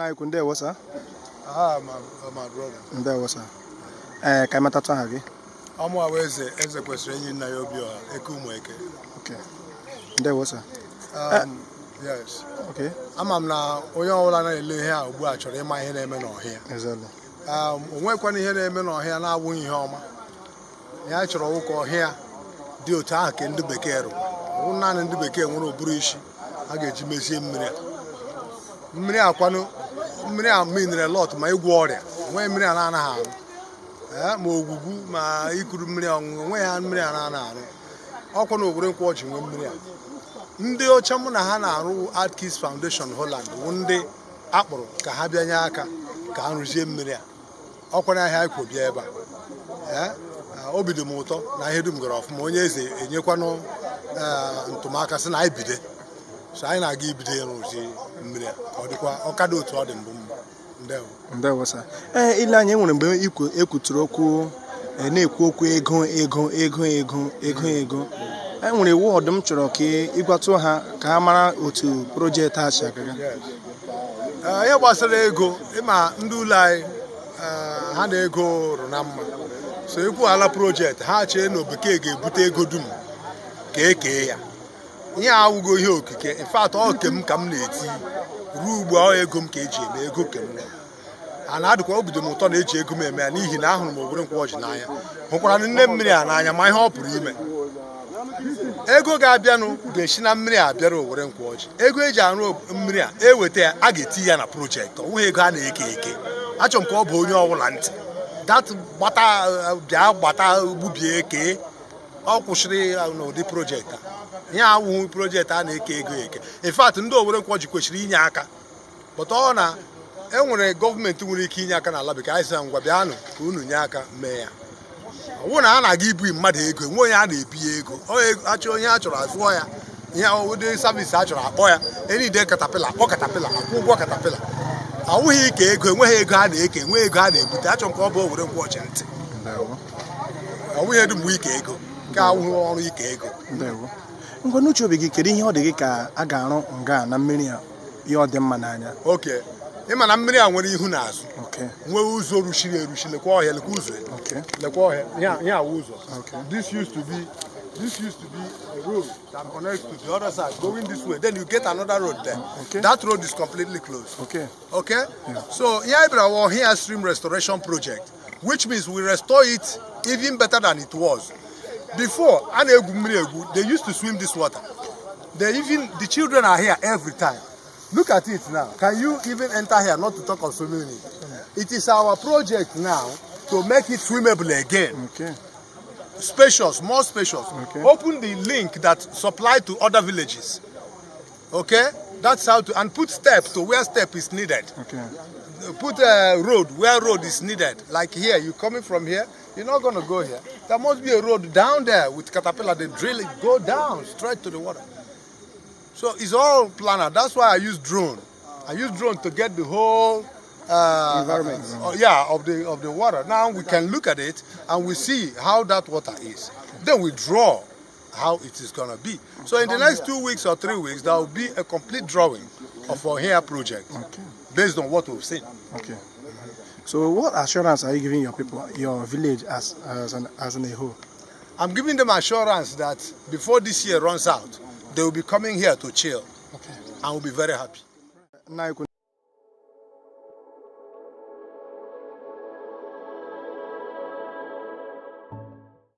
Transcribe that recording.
Nna anyị kwu, ndewo sir. Ah, my brother. Ndewo sir. Ee, ka anyị matatụ aha gị. Ọmụ awụ Eze Kwesịrị Enyi Nna Ya Obiọha Eke Ụmụ Eke. Okay. Ndewo sir. Yes. Okay. Ama m na onye ọbụla na-ele ihe a ugbu a chọrọ ịma ihe na-eme n'ọhịa. Exactly. O nwekwana ihe na-eme n'ọhịa na-abụghị ihe ọma. Ya chọrọ ụka ọhịa dị otu ahụ ka ndị bekee rụrụ. Ọ bụ naanị ndị bekee nwere ụbụrụ isi a ga-eji mezie mmiri a. Mmiri akwanụ, mmiri a meanere lot ma ịgwọ ọrịa. Onweghị mmiri a na-anaghị arụ. Ee, ma ogwugwu ma ikuru mmiri ọṅụṅụ, onweghị ha mmiri a na-anaghị arụ. Ọkwa na Owere Nkwọ ji nwee mmiri a. Ndị ọcha mụ na ha na-arụ, Artkis Foundation Holland, wụ ndị akpụrụ ka ha bịa nye aka ka ha rụzie mmiri a. Ọkwa na ahịa anyị kwo bịa ebe a. Ee, obi dị m ụtọ na ihe dum gara ọfụma. Onye eze enyekwanụ ntụmaka sị na anyị bido, so anyị na-aga ibido ịrụzi mmiri a ka ọ dịkwa ọka dị otu ọ dị mbụ mma. Ndewo. Ndewo sir. Ee, ile anya, enwere mgbe ikwu ekwuturu okwu, na-ekwu okwu ego, ego, ego, ego, ego, ego. E nwere word m chọrọ ka ịgwatụ ha ka ha mara otu project a si agaga. Yes. Ihe gbasara ego, ịma ndị ụlọ anyị, ha na ego rụ na mma, so ekwughala project ha chee na bekee ga-ebute ego dum ka ekee ya. Ihe a awụgo ihe okike. In fact, ọ ke m ka m na-eti ruo ugbu a, ọ ego m ka eji eme ego ke m a na-adịkwa. Obi dị m ụtọ na eji ego m eme ya, n'ihi na ahụrụ m Owere Nkwọ ji n'anya, hụkwara nne mmiri a n'anya, ma ihe ọ pụrụ ime. Ego ga-abịanụ ga-esi na mmiri a bịara Owere Nkwọ ji. Ego eji arụ mmiri a, eweta ya, a ga-eti ya na project. Ọ nweghị ego a na-eke eke. Achọrọ m ka ọ bụ onye ọbụla ntị that gbata bịa gbata gbubie kee. Ọ kwụsịrị n'ụdị project a. Ihe awụghị project a na-eke ego eke. In fact, ndị Owere Nkwọ ji kwesịrị inye aka, but ọ na enwere gọọmenti nwere ike inye aka n'ala bekee. Anyị sị na ngwa, bịanụ ka unu nye aka mee ya. Ọ bụrụ na a na-aga ibu mmadụ ego, enwe onye a na-ebi ya ego. Ọ ego achọ onye a chọrọ azụọ ya ihe ụdị service a chọrọ akpọ ya enide caterpillar, akpọ caterpillar, akwụ ụgwọ caterpillar. Awụghị ike ego. Enweghị ego a na-eke, enweghị ego a na-ebute. Achọrọ m ka ọ bụ Owere Nkwọ ọchị ntị. Ndewo. Ọ bụghị edu mgbe ike ego nke awụghị ọrụ ike ego. Ndewo. Ngwa, n'uche obi gị, kedu ihe ọ dị gị ka a ga-arụ nga na mmiri a, ihe ọ dị mma n'anya? Oke ịma na mmiri a nwere ihu na azụ, nwee ụzọ ruchiri eruchi. Lekwa ọhịa, lekwa ụzọ ya. Lekwa ọhịa, ihe awụ ụzọ. This used to be a road that connects to the other side going this way. Then you get another road there. That road is completely closed. Okay. So here bịara Ohia Stream Restoration Project, which means we restore it even better than it was before. A na-egwu mmiri egwu. They used to swim this water. They even, the children are here every time. Look at it now. Can you even enter here, not to talk of swimming it? It is our project now to make it swimmable again, spacious, more spacious. Open the link that supply to other villages. Okay, that's how to, and put step to where step is needed. Put a road where road is needed. Like here, you coming from here, you're not going to go here. There must be a road down there with caterpillar. They drill it, go down straight to the water. So it's all planned. That's why I use drone. I use drone to get the whole environment. Yeah, of the water. Now we can look at it and we see how that water is. Then we draw how it is gonna be. So in the next 2 weeks or 3 weeks, there will be a complete drawing of our here project based on what we've seen. Okay. So what assurance are you giving your people, your village as an a whole? I'm giving them assurance that before this year runs out, they will be coming here to chill and will be very happy. Nna anyị kwu.